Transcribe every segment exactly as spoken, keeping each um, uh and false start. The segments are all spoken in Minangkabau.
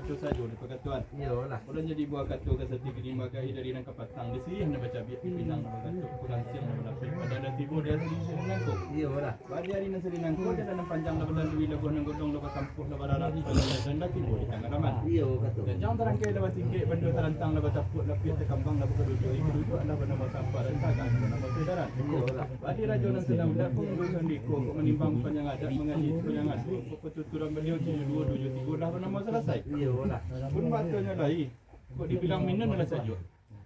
Itu sajo dek pakatoan. Iyolah. Ulun jadi buah kato ka sati kini magahi dari nan kapatang, di siriah nan bacabiak, di pinang nan bagatok, pagansiang nan balapeh. Pada nan tibo di hari nan nangko. Iyolah. Bak di hari nan sadang nangko, jalan nan panjang lah balalui, labuah nan godong lah batampuah, lah bararak, lah bajalan, lah tibo di tangah laman. Iyo, kato. Janjang tarangkai lah batingkek, bandua tarantang lah batapuak, lapiak takambang lah bakaduduak, kaduduak lah banamo sampak, dan tagak lah banamo saudaran. Iyolah. Bak di rajo nan sadang udah, pangulu sandiko, kok manimbang panjang adat, mangaji panjang adat, kok patuturan baliau, cijo duo, duo jo tigo lah banamo salasai. Iyolah. Pun batonyo lai, kok dibilang minun lah sajo.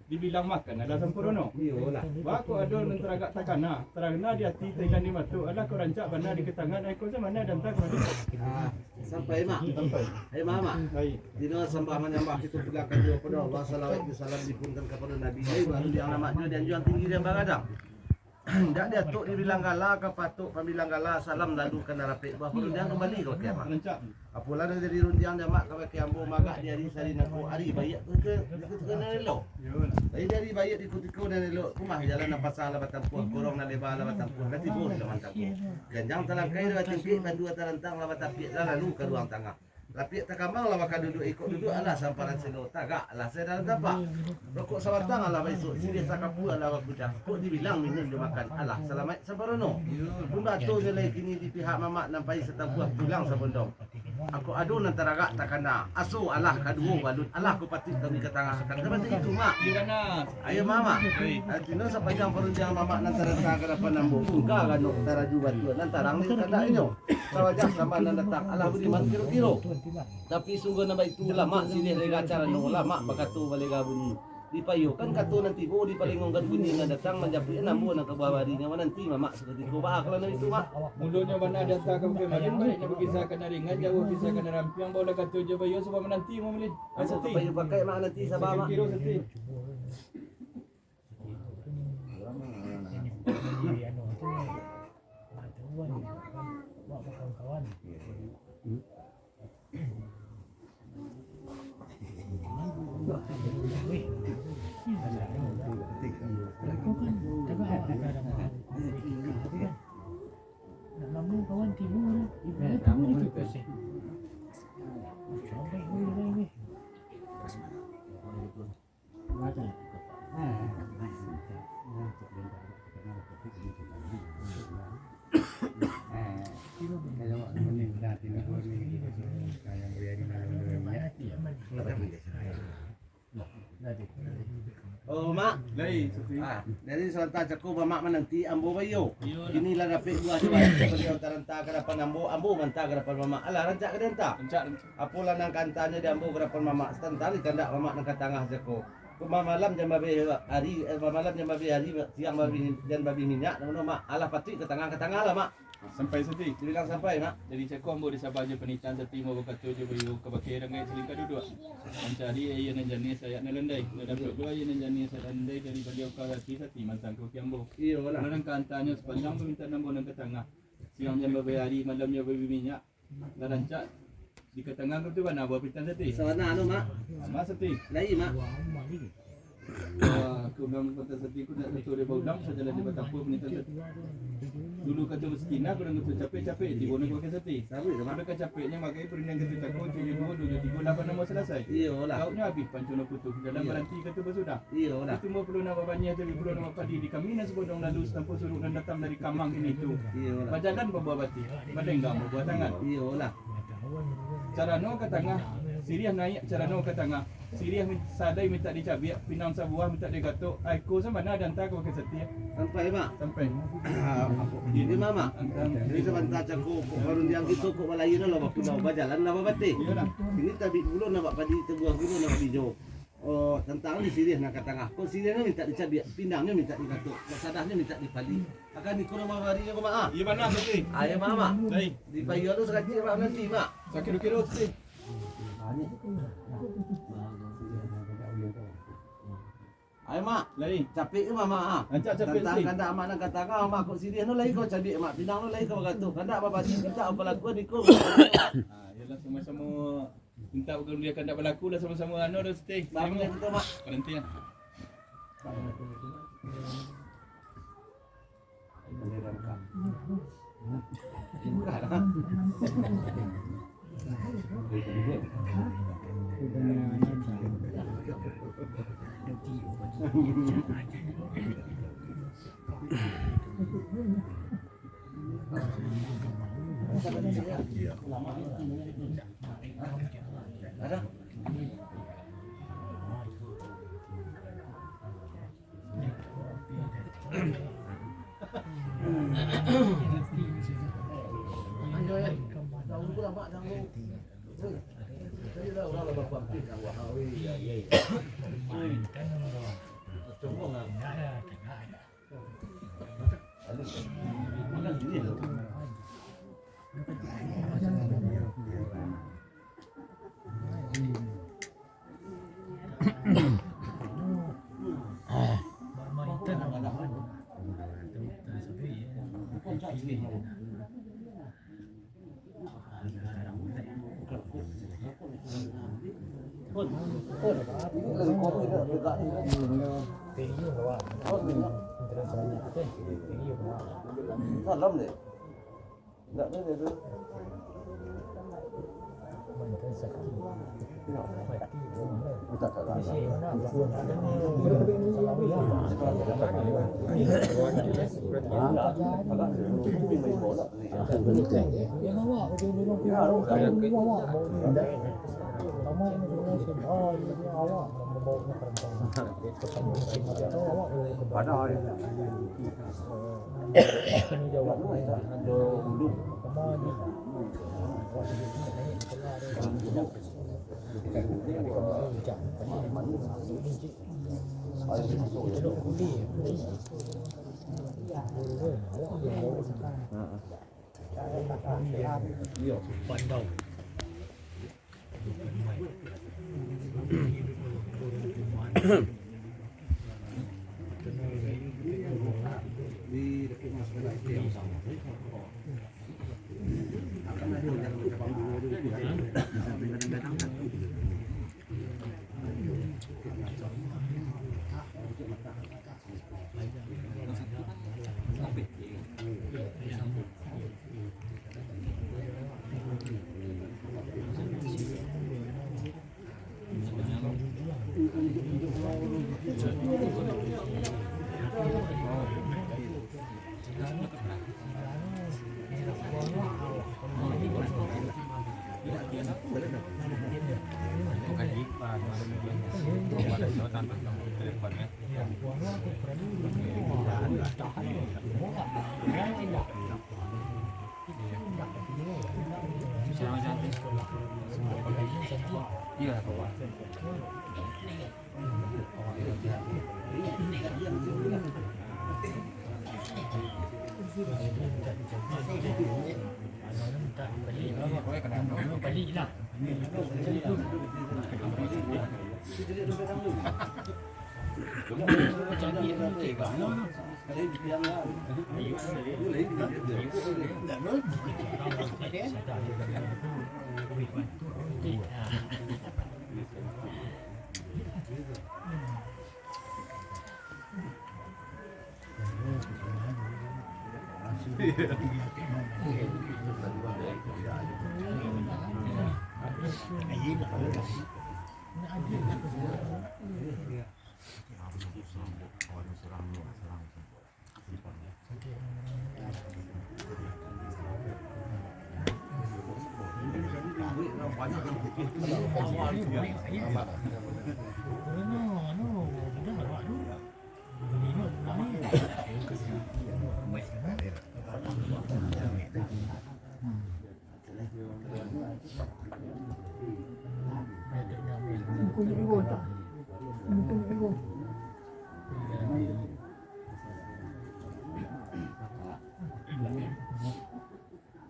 Dibilang makan alah sampurno. Iyolah. Baa kok ado nan taragak takana, tarana di ati, tailan di mato, alah kok rancak bana di katangan, ai kok samana danta kamari. Ah, sampai, Mak. Sampai. Ai, Mak, Mak. Baik. Dino sambah manyambah kito pulang ka Tuhan, kapado Allah, salawat jo salam dipun kapado Nabi. Ai, baru diang lamak jo dianjuang tinggi diang bagadang. Indak diatok dibilang gala, ka patok pambilang gala, salam lalu ka nan rapek, buah parundiang kambali ka bakeh amak. Apolah nan jadi rundiang di amak ka bakeh ambo, magak di ari sari nangko, ari baiak ka, ka, ka, ka nan elok. Lai di ari baiak di kutiko nan elok, rumah jalan nan pasa lah batampuah, gorong nan leba lah batampuah, lah tibo di laman tampuah. Ganjang talangkai lah batingkek, bandua tarantang lah batapiak, lah lalu ka ruang tangah. Lapiak takambang lah bakaduduak, ikok duduak alah samparan selo, tagak alah sadang tapak. Rokok sabatang alah baisok, siriah sakapua alah bakudah. Kok dibilang minun jo makan, alah salamaik samparono. Pun batonyo lai kini di pihak mamak nan pai satampuah pulang sabondong. Kok ado nan taragak takana, aso alah kaduo baluik, alah kok patuik kami ka tangah, kan sabanta itu, Mak. Iyo, bana. Ayo, Mamak. Oi. Artino sapanjang parundiangan mamak nan taranta ka dapan ambo, ungka ganok taraju batua, nan tarang di kandak inyo. Sawajah sambah nan datang, alah budiman kiro-kiro. Tapi sungguah nan baitu, lamak siriah lega carano, lamak bakato balega bunyi. Dipayokan kato nan tibo, dipalengongkan bunyi nan datang, manjapuik ambo nan ka buah bari, nan mananti mamak sakutiko. Baa kalau nan itu, Mak? Mulonyo bana danta ka bakeh mayun, baliaknyo bakisah ka nan ringan, jauah kisah ka nan rampiang, baolah kato jo baiyo, sabab mananti, Mak Mulin. Ambo ka payu pakai, Mak, nanti sabar, Mak. Kiro-kiro sati. Oh, Mak. Lai, Sufi. Ah, jadi sabanta cako mamak mananti ambo baiyo. Iyo lah. Kini lah dapek buah jo baiyo, baliau taranta ka dapan ambo, ambo manta ka dapan mamak. Alah, rancak ka dianta? Rancak, rancak. Apolah nan ka antanyo di ambo ka dapan mamak, satantang di kandak mamak nan ka tangah cako. Pamamalam jan babeh ari, eh, pamamalam jan babeh ari, siang babeh, jan babeh minyak, namo, Mak? Alah patuik ka tangah, ka tangah lah, Mak. Sampai sati. Dibilang sampai, Mak. Jadi cako ambo di sabah jo panitahan sati, ambo bakato jo baiyo, ka bakeh ranggai salingka duduak. Mancari aia nan janiah sayak nan landai. Lah dapek juo aia nan janiah sayak nan landai dari baliau ka ati sati, mantang ka bakeh ambo. Iyolah. Nan ka antanyo sapanjang pamintaan ambo nan ka tangah. Siang jan babeh ari, malam jan babeh minyak. Lah rancak di ka tangah tu bana buah pitan sati. Sabana anu, Mak. Mak sati. Lai, Mak. Wah, aku bilang kata sati ku nak kato di baulang, sajalan di batapua pun itu. Dulu kato sakinah, kurang kato capek-capek, tibo nak pakai sati. Sama je, Mak. Pada kacapeknyo makai perunding kato cako, tujuh dua, tujuh tiga, lapan nama selesai. Iyolah. Kauknyo habis, pancu nak putus, jalan Iyo. Baranti kato basudah. Iyolah. Itu mau perlu nak babaniah, tapi perlu nak bapadi di kami, nan sabodong lalu, satampo suruk nan datang dari kamang kini tu. Iyolah. Bajalan babuah batih, badenggang babuah tangan. Iyolah. Carano ka tangah, siriah naiak, carano ka tangah. Siriah min-, sadai mintak dicabiak, pinang sabuah mintak digatok, aiko sabana dianta ka bakeh sati. Sampai, Mak? Sampai. Ah, ini, Mamak. Sampai. Jadi sabanta cako, kok barundiang kito, kok balayia lah bapulau, bajalan lah babateh. Iyolah. Ini tabik pulo nak bak padi, tabuah pulo nak bak bijo. Oh, tantang di siriah nan ka tangah. Kok siriah nan mintak dicabiak, pinangnyo mintak digatok, kok sadahnyo mintak dipalik. Akan iko rumah barinyo ko, Mak, ah? Iyo, bana, Sati. Ayo, Mak, Mak. Baik. Di payuang tu sakacik, Mak, nanti, Mak. Sakiro-kiro, Sati. Ayo, Mak. Lai. Capek tu, Mak, Mak, ah. Rancak capek, Sati. Tantang kandak Mak nan ka tangah, Mak, kok siriah tu lai kau cabiak, Mak. Pinang tu lai kau bagatok. Kandak babari, mintak apa lakuan iko. Ah, iyolah, samo-samo mintak bukan dia kandak balaku lah, samo-samo anu dah, Sati. Bang, Sati, kita, Mak. Berhenti, ah. Salam deh.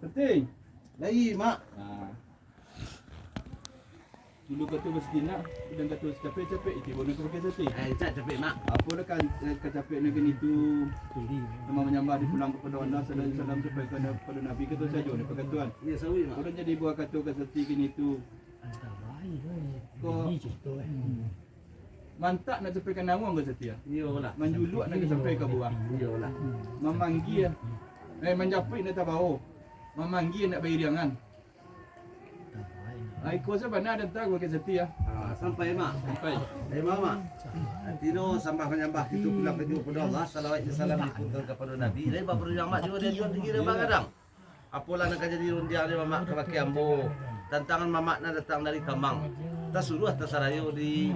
Penting. Lai, Mak. Nah. Dulu kato basitinak, udah kato sacapek-capek, iti bono ka pakai sati. Eh, cak capek, Mak. Apo lah ka, eh, kacapek nan kini tu? Nama manyambah di pulang kapado Allah, salam, salam sampai ka, kapado Nabi, kato sajo ni pakatuan. Iya, sawi, Mak. Udah jadi buah kato ka sati kini tu. Ko mantak nak sampai ka nawang ka sati, ah? Iyolah. Manjuluak nak sampai ka buah. Iyolah. Mamanggia, eh, manjapuik nak tabao. Mamanggia nak bairiangan. Ah, iko se bana datang ka Sati, ah. Ah, sampai, Mak. Sampai. Dari ma, Mak? Tino sambah manyambah kito pulang ka Tuhan Allah, salawat jo salam dipatahkan kapado Nabi. Dari bapak Mak juo dari Tuan Tinggi Rembang Gadang. Apolah nan ka jadi rundiang di mamak kabake ambo, tantangan mamak nan datang dari Kamang. Tasuruah tasarayo di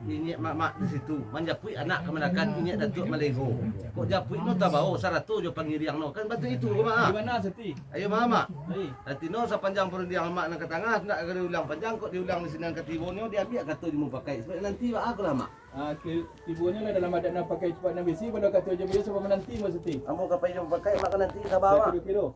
inyiak mamak di situ, manjapuik anak kamanakan inyiak Datuak Malego. Kok japuik no tabao sarato jo pangiriang no, kan batu itu ko, Mak? Di mana, Sati? Ayo, Mak. Ayo. Nanti no sapanjang parundiang mamak nan ka tangah, ndak ka diulang panjang, kok diulang di sinan ka tibo nyo, diambiak kato jo mupakaik. Sabab nanti baa ko lah, Mak? Ah, ki-, tibonyo lah dalam adat nan pakai cupak nan bisi, bala kato jo baiyo sabab mananti, Mak Sati. Ambo ka pai jo mupakaik, Mak ka nanti, sabar, Mak. Satu kilo.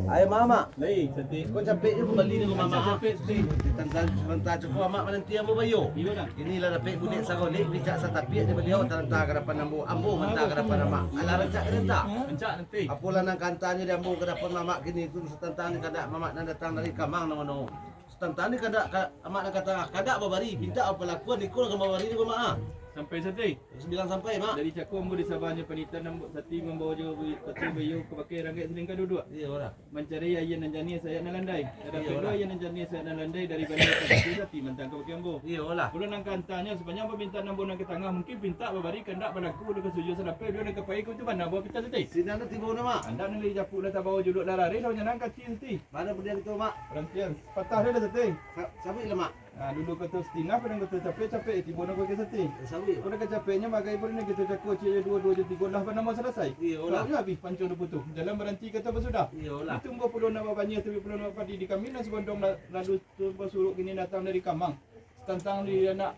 Ayo, Mamak. Lai, Sati. Kok capek jo mambali ni, Mamak? Capek, Sati. Tantang sabanta cukuik Mamak mananti ambo baiyo. Iyo, dah. Iko lah dapek bunek sagolek, picak satapiak di baliau, taranta ka dapan ambo, ambo manta ka dapan Mamak. Alah rancak ka danta? Rancak, Sati. Apolah nan ka antanyo di ambo ka dapan Mamak kini tu, satantang di kandak Mamak nan datang dari Kamang namo-namo. Satantang di kandak ka-, Amak nan ka tangah, kandak babari, pintak bapalakuan, iko nan ka babari di Mamak, ah. Sampai, Sati. Sambilan sampai, Mak. Dari cako ambo di sabanyo panitahan ambo Sati mambawa jo bi-, Sati baiyo ka bakeh ranggaik salingka duduak. Iyo lah. Mancari aia nan janiah sayak nan landai. Iyo lah. Aia nan janiah sayak nan landai dari baliau ka Sati, Sati mantang ka bakeh ambo. Iyo lah. Pulo nan ka antanyo, sapanjang pamintaan ambo nan ka tangah, mungkin pintak babari kandak balaku, udah ka sujud salapeh, udah nan ka pai ka itu bana buah pita, Sati. Sinan tibo no, Mak. Andak nan dari japuik lah tabao, juluak lah rareh, lawan nyo nan kacik, Sati. Mana pudiang itu, Mak? Parantian. Patah dah, Sati. Sa-, sabuik lah, Mak. Ah, dulu kato satingah, padang kato capek, capek, tibo nan ka bakeh Sati. Eh, sabuik, Mak. Pada kacapeknyo, magai pun nan kito cako, ciek jo duo, duo jo tigo, lah banamo salasai. Iyo lah. Kalau nyo abih pancung duo putuih, jalan baranti kato basudah. Iyo lah. Ditumbuah pulo nan babanyia, taruih pulo nan bapadi, di kami nan sabondong la-, lalu tu basuruik kini datang dari Kamang. Satantang di anak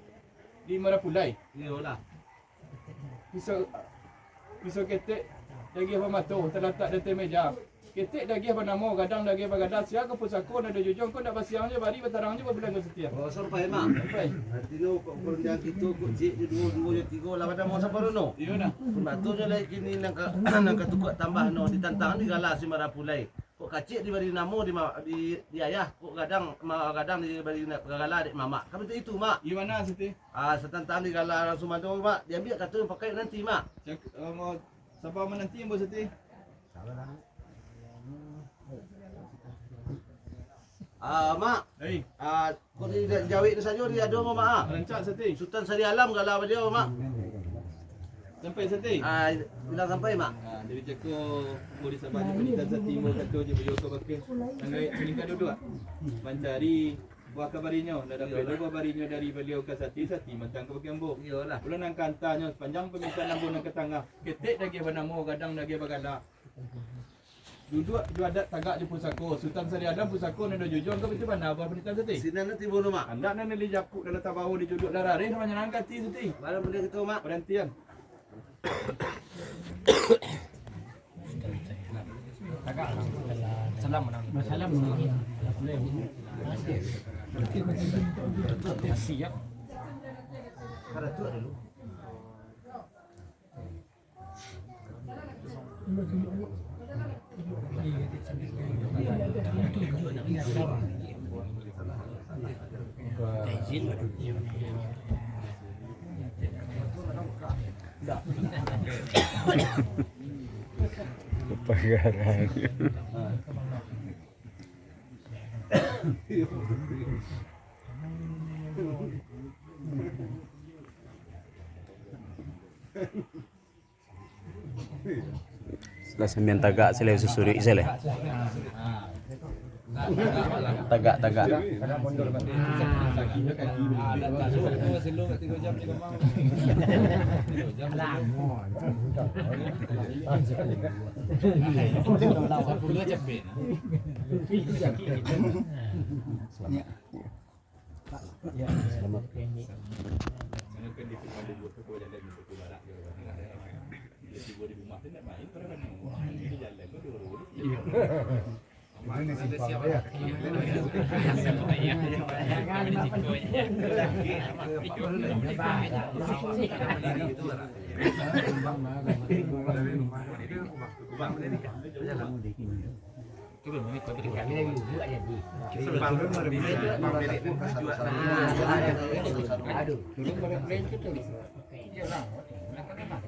di Marapulai. Iyo lah. Pisau, pisau ketek, dagiah bamato, talatak di ateh meja. Ketek dagiah banamo, gadang dagiah bagala, sia ka pusako, nan ado jujong ko, ndak basiang jo bari, batarang jo babulan ko, Sati. Oh, sampai, Mak. Sampai. Artinyo, kok parundiang kito, kok ciek jo duo, duo jo tigo, lah banamo samparono. Iyo, nah. Pun batunyo lai kini nan ka, nan ka tukak tambah no, ditantang di gala si Marapulai. Kok kacik dibari namo di ma-, di, di ayah, kok gadang, ma-, gadang dibari na-, gala dek mamak. Kan baitu, Mak? Di mano, Siti? Ah, satantang di gala langsuang mado, Mak. Diambiak kato nan pakai nanti, Mak. Cak-, eh, mau saba mananti, Ambo Siti? Ah, Mak. Hei. Ah, Kok di, di jawek tu sajo di ado, Mak, ah? Rancak, Sati. Sutan Sari Alam gala baliau, Mak. Sampai, Sati? Ah, bilang sampai, Mak. Ah, dari cako, ambo di sabanyo panitahan Sati, ambo kato jo baiyo ka bakeh ranggaik salingka duduak. Mancari buah ka barinyo, lah dapek lo buah barinyo dari baliau ka Sati, Sati mantang ka bakeh ambo. Iyolah. Pulo nan ka antanyo, sapanjang pamintaan ambo nan ka tangah. Ketek dagiah banamo, gadang dagiah bagala. Duduak jo adat tagak jo pusako. Sutan Sari Alam pusako nan ado jujong ko, baitu bana buah panitahan, Sati? Sinan tibo no, Mak. Andak nan di japuik dalam tabao di juduak lah rareh, manyanangkan ati, Sati. Barang bana kito, Mak. Parantian. Salam. Salam. Siap. Kada tu dulu. Pagaran. Lah sambilan tagak sileh, susurik sileh. Tagak, tagak.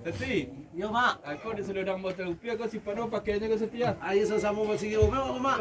Teti. Yo, Mak. Aku di seludang botol kopi, aku simpan dulu pakaiannyo ke setia. Ayo sama-sama basingin rumah, Mak.